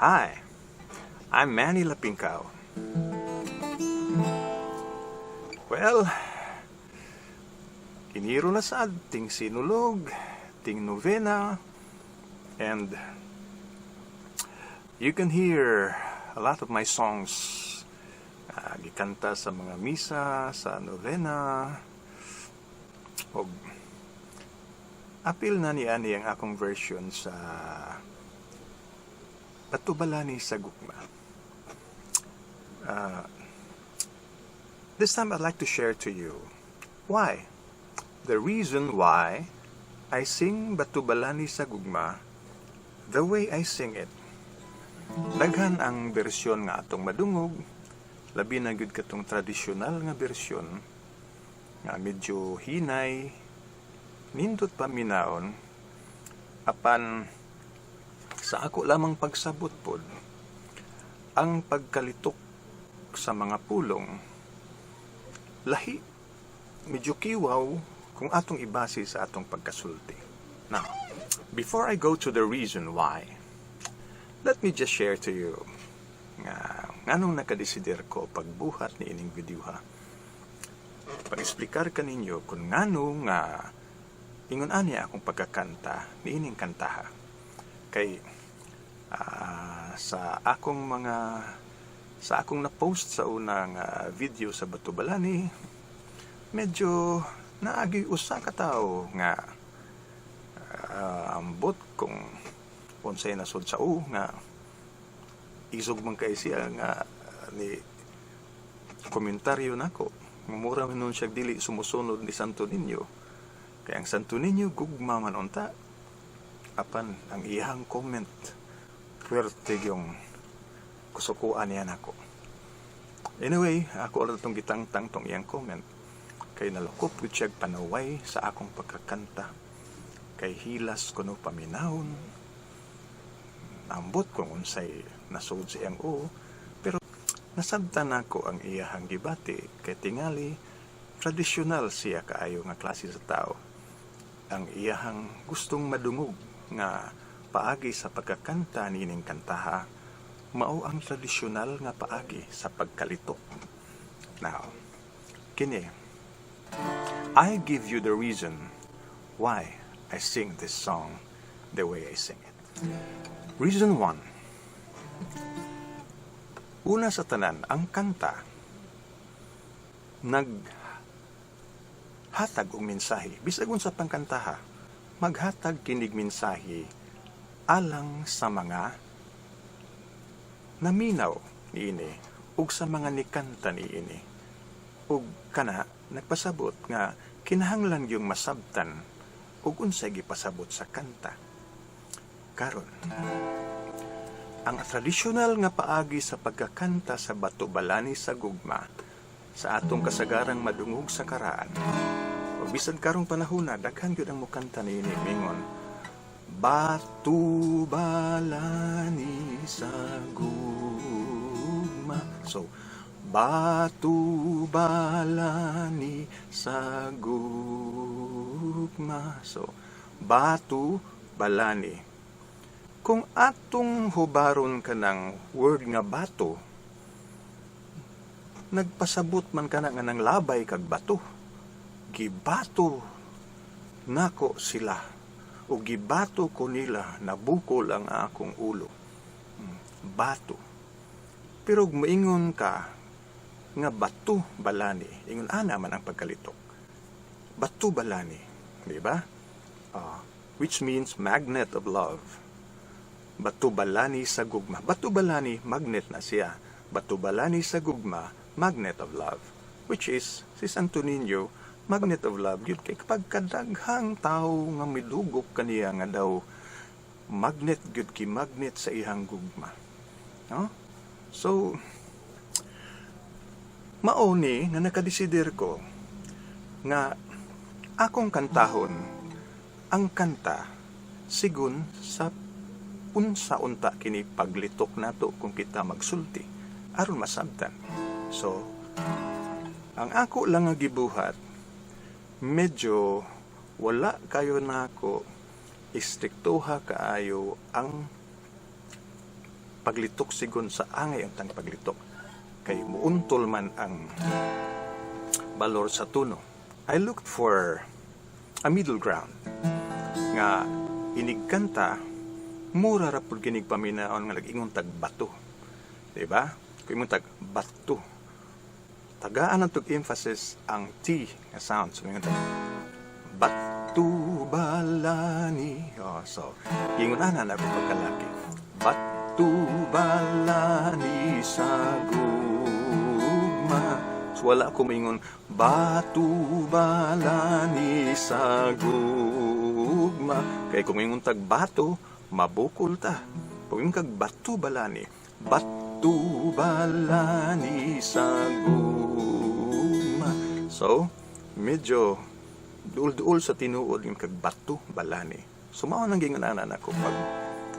Hi, I'm Manny Lapingkao. Well, Enero na sad, ting Sinulog, ting novena, and you can hear a lot of my songs gikanta sa mga misa, sa novena, og apil na ni ani ang akong version sa Batubalani sa Gugma. This time I'd like to share to you why. The reason why I sing Batubalani sa Gugma the way I sing it. Daghan ang bersyon nga atong madungog, labi na gyud katong tradisyonal nga bersyon nga medyo hinay, nindot paminaon, apan sa ako lamang pagsabot pod, ang pagkalitok sa mga pulong lahi, medyo kiwaw kung atong ibase sa atong pagkasulti. Now, before I go to the reason why, let me just share to you nga nganong nakadesider ko pagbuhat ni ining video ha. Pag-eksplikar kaninyo kung ngano nga ingon ani akong pagkakanta ni ining kantaha. Kay sa akong na-post sa unang video sa Batubalani, medyo naagi usa ka tawo nga ambot kung unsay nasod sa u nga isog man kay siya nga ni komentaryo nako. Mura man nun siya dili sumusunod ni Santo Niño, kay ang Santo Niño gugma man unta, apan ang iyang comment puwerte yung kusukuan niya nako. Anyway, ako ra tong gitangtang tong iyang comment kay nalukop gud siya panaway sa akong pagkakanta kay hilas kuno paminawon. Ambot kung unsay nasud sa iyang uo, pero nasabtan nako ang iyahang gibati kay tingali tradisyonal siya kaayo nga klase sa tao. Ang iyahang gustong madungog nga paagi sa pagkakanta niining kantaha mao ang tradisyonal nga paagi sa pagkalitok. Now, kini, I give you the reason why I sing this song the way I sing it. Reason one. Una sa tanan, ang kanta naghatag og mensahe. Bisag unsa pang kantaha, maghatag kinig mensahe alang sa mga naminaw niini ug sa mga nikanta niini. Ug kana nagpasabot nga kinahanglan yung masabtan ug unsay gipasabot sa kanta. Karon, ang tradisyonal nga paagi sa pagkakanta sa Bato Balani sa Gugma sa atong kasagarang madungog sa karaan. Ug bisan karong panahona, daghan gyud ang mokanta niini, mingon Batu balani sa gugma. So, Batu balani sa gugma. So, Batu balani. Kung atong hubaron kanang word nga bato, nagpasabot man kana nga nang labay kag bato. Gibato nako sila o gibato ko nila, nabukol ang akong ulo. Bato. Pero ug moingon ka nga bato balani, ingon ana man ang pagkalitok. Bato balani, di ba? Which means magnet of love. Bato balani sa gugma. Bato balani, magnet na siya. Bato balani sa gugma, magnet of love. Which is, si Santo Niño, magnet of love, yun kay pagkadaghang tao nga midugok kaniya nga daw magnet gyud ki magnet sa iyang gugma. No? So, mao ni nga nakadesider ko nga akong kantahon ang kanta sigun sa unsa unta kini paglitok nato kung kita magsulti aron masabtan. So, ang ako lang nga gibuhat, medyo wala kayo nako istriktuha kaayo ang Paglitok sigon sa angay ang paglitok kay muuntol man ang balor sa tono. I looked for a middle ground nga inigkanta mura ra pud kinig paminaon nga nag-ingon tag "bato." Di ba? Kung ingon tag "bato," tagaan ang tug emphasis ang T nga sound. So ingon tag "batu balani." Oh, so ingon ana na ako pagkalaki. "Batu balani sa gugma." So wala ako maingon "batu balani sa gugma." Kay kung ingon tag "bato," mabukol ta. Kung ingon kag "batu balani," "batu balani sa gugma." So, medyo duol-duol sa tinuod yung kag "batu balani." So mao nang gingon ana nako pag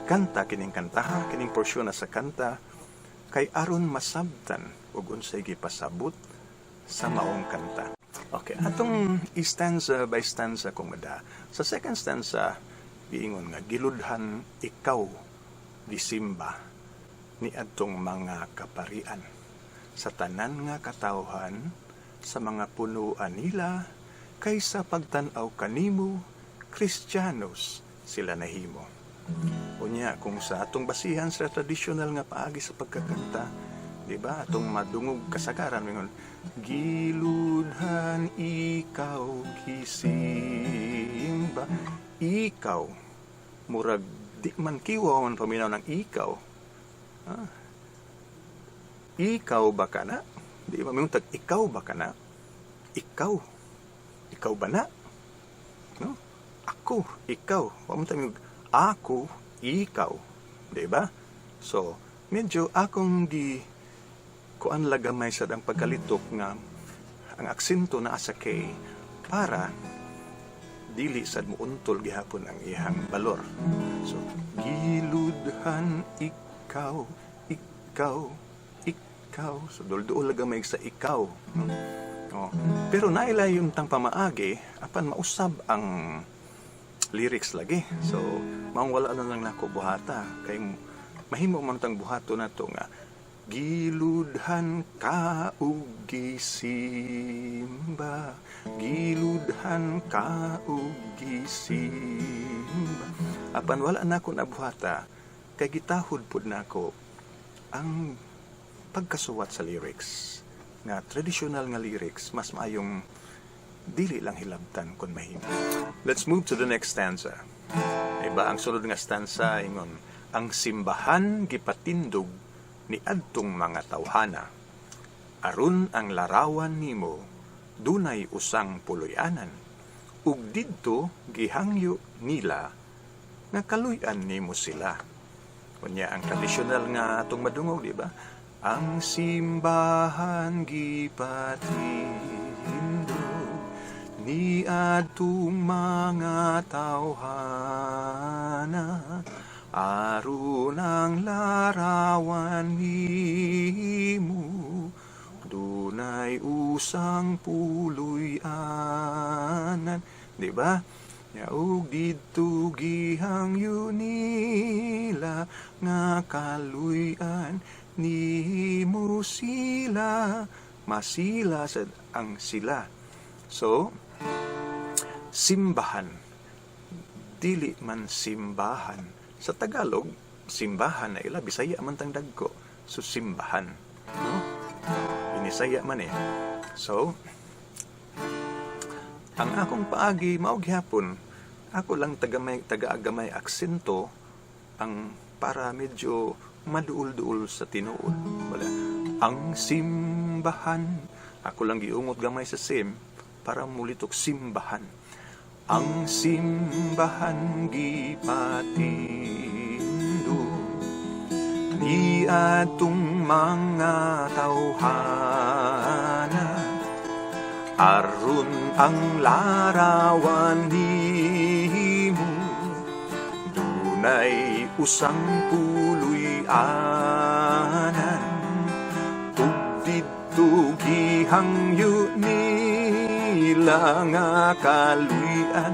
kanta kining kantaha, kining porsyon na sa kanta kay aron masabtan ug unsay gipasabot sa maong kanta. Okay, atong stanza by stanza kung mada. Sa second stanza, giingon nga giludhan ikaw gisimba ni adtong mga kaparian sa tanan nga katawhan sa mga punuan nila kaysa pagtan-aw kanimo, Kristiyanos sila nahimo. Unya kung sa atong basihan sa tradisyonal nga paagi sa pagkakanta, di ba? Atong madungog kasagaran mingon "giludhan ikaw gisimba." "Ikaw," murag di man kiwaw man paminaw ng "ikaw." Ah. "Ikaw ba kana?" Di ba mingon tag "ikaw ba kana?" "Ikaw." "Ikaw ba na?" No? "Ako," "ikaw." Wa man tayo "ako," "ikaw." Di ba? So, medyo akong gi kuan lagamay sa ang pagkalitok nga ang aksento naa sa K para dili sad muuntol gihapon ang iyang balor. So, "giludhan ikaw, ikaw, ikaw." So, dul-duol gamay sa "ikaw." No? Oh. Pero naila yung tang pamaagi, apan mausab ang lyrics lagi. So, maong wala na lang nako buhata. Kay mahimo man tang buhato nato nga "giludhan ka ug gisimba, giludhan ka ug gisimba." Apan wala na ko nabuhata kay gitahod pud nako ang pagkasuwat sa lyrics nga traditional nga lyrics. Mas maayong dili lang hilabtan kung mahimo. Let's move to the next stanza. Iba ang sunod nga stanza, ingon ang simbahan gipatindog ni adtong mga tawhana aron ang larawan nimo dunay usang puloy-anan ug didto gihangyo nila nga kaluy-an nimo sila. Unya ang tradisyonal nga atong madungog, di ba? Ang simbahan gipatindog ni adtong mga tawhana aron ang larawan nimo dunay usang puloy-anan, di ba? Ya, ug didto gihangyo nila nga kaluy-an nimo sila. Masila sad ang "sila." So, "simbahan." Dili man "simbahan." Sa Tagalog, "simbahan" na ila, Bisaya man tang dagko. So, "simbahan." No? Binisaya man eh. So, ang akong paagi mao gihapon, ako lang tagamay taga-agamay aksento ang para medyo maduol-duol sa tinuod. Wala. "Ang simbahan," ako lang giungot gamay sa "sim" para mulitok "simbahan." Ang simbahan gipatindog ni atong mga tawhana aron ang larawan nimo dunay usang puloy-anan ug didto gihangyo nila nga kaluy-an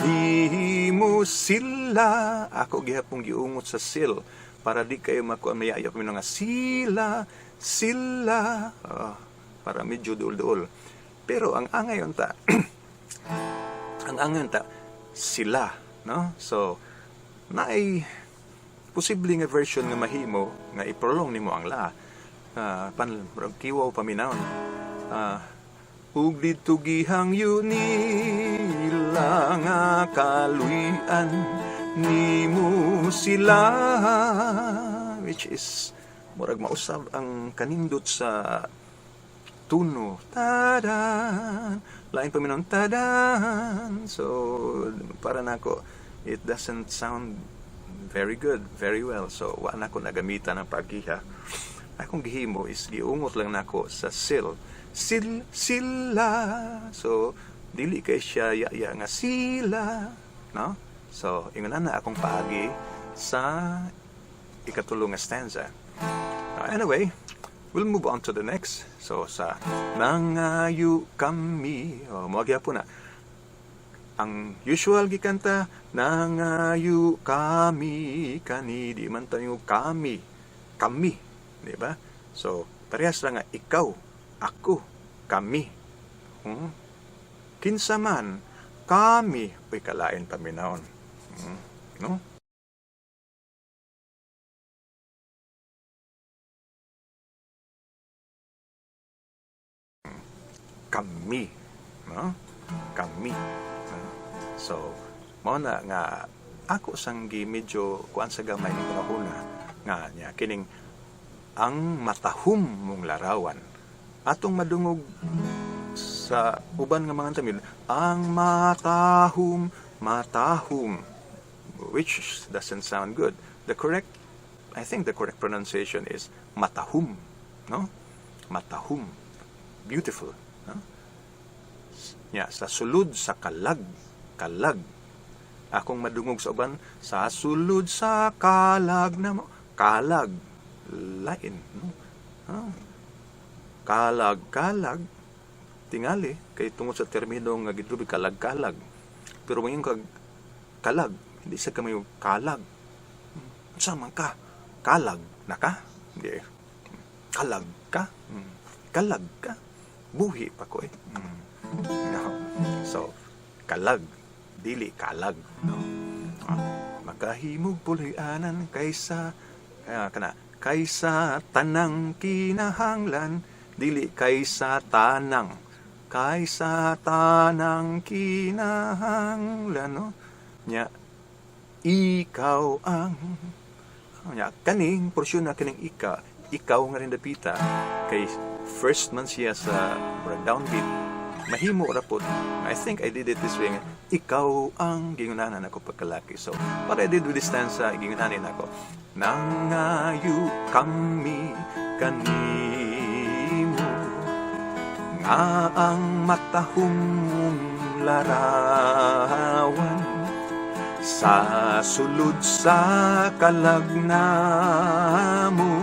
nimo sila. Ako gihapong giungot sa "sil." Para di kayo makuha mayaya pa nga sila, sila. Oh, para medyo duol-duol. Pero ang angay unta, sila, no? So, naay posible nga version nga mahimo nga i-prolong nimo ang la. Pan murag kiwaw paminawon. Ug didto gihangyo nila nga kaluy-an nimo sila, which is murag mausab ang kanindot sa tuno, tadan, lain paminawon, tadan. So para nako, it doesn't sound very good, very well. So wa nako nagamitan ang pagiha. Akong gihimo is giungot lang nako sa sil, sil, sila. So dili kay siya ya nga sila, no? So ingon na akong paagi sa ikatulo nga stanza. Anyway, we'll move on to the next. So sa nangayo kami, oh, mo gyapon na ang usual gikanta, nangayo kami kani, di man tayo kami kami, di ba? So parehas lang nga ikaw, ako, kami. Kinsa man kami, uy, kalain paminawon. No? Kami, no? Kami, no? So mao na nga ako sang gi medyo kuan sa gamay ni panahona nga niya kining ang matahum mong larawan, atong madungog sa uban nga mga tamil, ang matahum, matahum, which doesn't sound good. The correct, I think the correct pronunciation is matahum, no? Matahum, beautiful, no? Nya sa sulod sa kalag, kalag, akong madungog sa uban, sa sulod sa kalag na mo, kalag, lain, no? Ah. Kalag, kalag, tingali kay tungod sa termino nga gidrubi, kalag, kalag. Pero ngayon kag kalag, hindi sa kamayo kalag. Unsa man ka? Kalag na ka? Hindi. Kalag ka? Kalag ka? Buhi pa ko eh. No. So, kalag, dili kalag. No? Ah, makahimog puloy-anan kaysa kana kaysa tanang kinahanglan, dili kaysa tanang, kaysa tanang kinahanglan, no? Nya ikaw ang, nya kaning porsyon na kining ika, ikaw nga rin dapita kay first man siya sa murag downbeat, mahimo ra pod. I think I did it this way nga, ikaw ang gingunanan ako pagkalaki. So what I did with this stanza, gingunanin ako, nangayo kami kanimo nga ang matahum mong larawan sa sulod sa kalag namo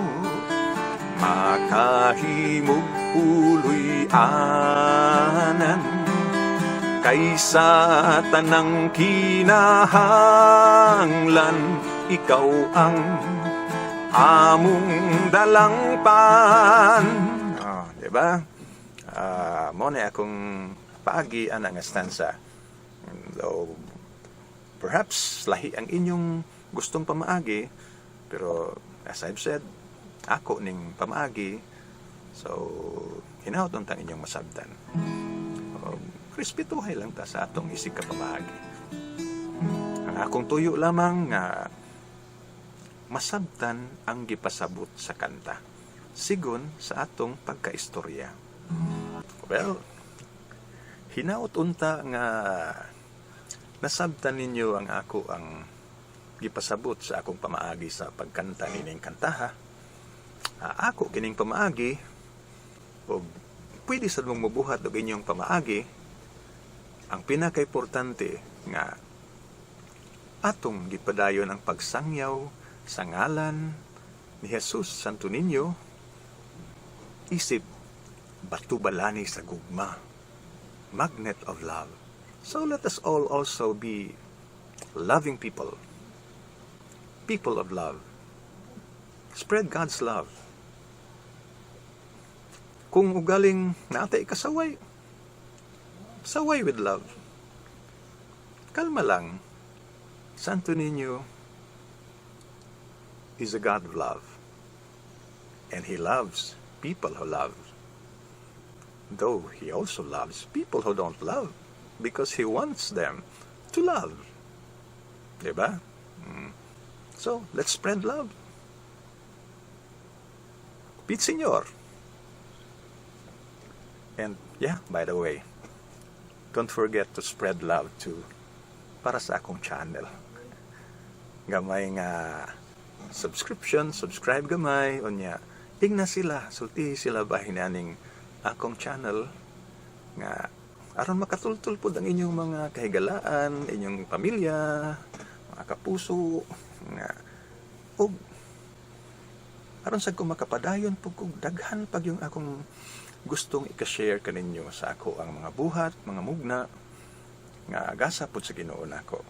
makahimog puloy-anan kaysa tanang kinahanglan, ikaw ang among dalangpan. Oh, di ba? Mo na akong paagi ana nga stanza. Though perhaps lahi ang inyong gustong pamaagi, pero as I've said, ako ning pamaagi, so hinaot untang inyong masabtan. Respetuhay lang ta sa atong isig ka pamaagi. Ang akong tuyo lamang nga masabtan ang gipasabot sa kanta sigon sa atong pagkaistorya. Well, hinaot unta nga nasabtan ninyo ang ako ang gipasabot sa akong pamaagi sa pagkanta nining kantaha. Ako kining pamaagi og pwede sad mong mobuhat og inyong pamaagi. Ang pinakaimportante nga atong gipadayon ang pagsangyaw sa ngalan ni Jesus Santo Niño isip batubalani sa gugma, magnet of love. So let us all also be loving people, people of love. Spread God's love. Kung ugaling naa tay ikasaway, saway with love. Kalma lang. Santo Niño is a God of love. And He loves people who love. Though He also loves people who don't love because He wants them to love. Diba? So, let's spread love. Pete Senor. And yeah, by the way, don't forget to spread love to para sa akong channel. Gamay nga subscription, subscribe gamay, unya, ingna sila, sultihi sila bahin aning akong channel nga aron makatultul pod ang inyong mga kahigalaan, inyong pamilya, mga kapuso, nga ug aron sad ko makapadayon pud kog daghan pag yung akong gustong ika-share kaninyo sa ako ang mga buhat, mga mugna nga gasa pod sa Ginoo nako.